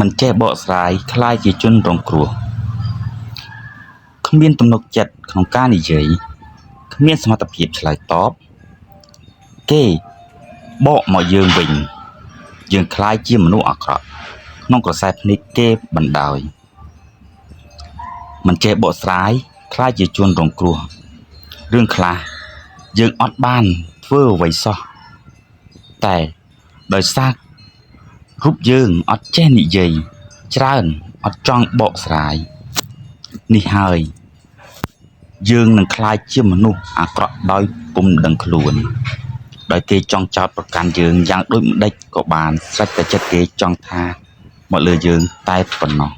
មិនចេះបកស្រាយក្លាយជាជនរងគ្រោះគ្មានទំនុកចិត្តក្នុងការនិយាយគ្មានសមត្ថភាពឆ្លើយតបគេបកមកយើងវិញយើងក្លាយជាមនុស្សអាក្រក់ក្នុងក្រសែភ្នែកគេបណ្ដោយមិនចេះបកស្រាយក្លាយជាជនរងគ្រោះរឿងខ្លះយើងអត់បានធ្វើអ្វីសោះតែដោយសាររូបយើងអត់ចេះនិយាយច្រើនអត់ចង់បកស្រាយនេះហើយយើងនឹងក្លាយជាមនុស្សអាក្រក់ដោយពុំដឹងខ្លួនដោយគេចង់ចោទប្រកាន់យើងយ៉ាងដូចម្ដេចក៏បានស្រេចតែចិត្តគេចង់ថាមកលើយើងតែប៉ុណ្ណោះ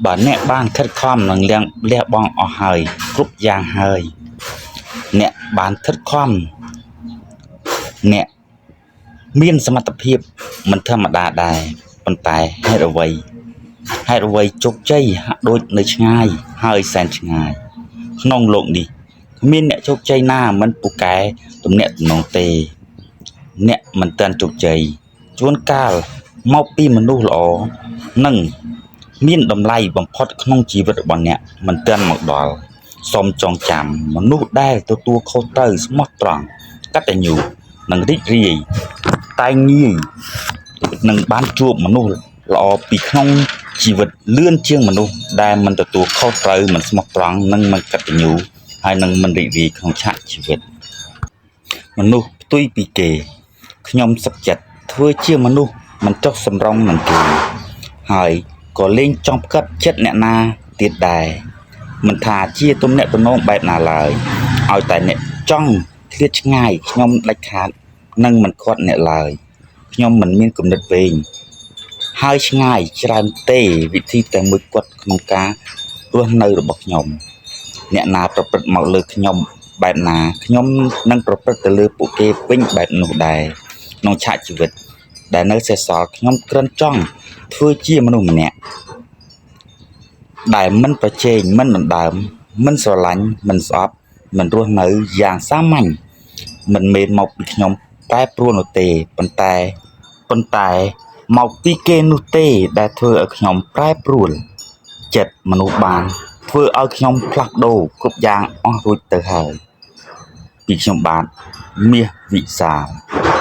បើអ្នកបានខិតខំនិងលះបង់អស់ហើយគ្រប់យ៉ាងហើយអ្នកបានខិតខំអ្នកមានសមត្ថភាពមិនធម្មតាដែរប៉ុន្តែហេតុអ្វីជោគជ័យហាក់ដូចនៅឆ្ងាយហើយសែនឆ្ងាយក្នុងលោកនេះគ្មានអ្នកជោគជ័យណាមិនពូកែទំនាក់ទំនងទេអ្នកមិនទាន់ជោគជ័យជួនកាលមកពីមនុស្សល្អនិងមានតម្លៃបំផុតក្នុងជីវិតរបស់អ្នកមិនទាន់មកដល់សូមចងចាំមនុស្សដែលទទួលខុសត្រូវស្មោះត្រង់កតញ្ញូនិងរីករាយតែងាយនឹងបានជួបមនុស្សល្អពីក្នុងជីវិតលឿនជាងមនុស្សដែលមិនទទួលខុសត្រូវមិនស្មោះត្រង់និងមិនកតញ្ញូហើយនឹងមិនរីករាយក្នុងឆាកជីវិតមនុស្សផ្ទុយពីគេខ្ញុំសុខចិត្តធ្វើជាមនុស្សមិនចុះសម្រុងនឹងគេហើយក៏លែងចង់ផ្កិតចិត្តអ្នកណាទៀតដែរមិនថាជាទំនាក់ទំនងបែបណាឡើយឲ្យតែអ្នកចង់ឃ្លាតឆ្ងាយខ្ញុំដាច់ខាតនឹងមិនខាត់អ្នកឡើយខ្ញុំមិនមានគំនិតវែងហើយឆ្ងាយច្រើនទេវិធីតែមួយគត់ក្នុងការរស់នៅរបស់ខ្ញុំអ្នកណាប្រព្រឹត្តមកលើខ្ញុំបែបណាខ្ញុំនឹងប្រព្រឹត្តទៅលើពួកគេវិញបែបនោះដែរក្នុងឆាកជីវិតដែលនៅសេសសល់ខ្ញុំគ្រាន់ចង់ធ្វើជាមនុស្សម្នាក់ដែលមិនប្រជែងមិនដណ្ដើមមិនស្រឡាញ់មិនស្អប់មិនរស់នៅយ៉ាងសាមញ្ញមិនមែនមកពីខ្ញុំប្រែប្រួលនោះទេប៉ុន្តែមកពីគេនោះទេដែលធ្វើឲ្យខ្ញុំប្រែប្រួលចិត្តមនុស្សបានធ្វើឲ្យខ្ញុំផ្លាស់ប្ដូរគ្រប់យ៉ាងអស់រួចទៅហើយពីខ្ញុំបាទមាសវិសាល។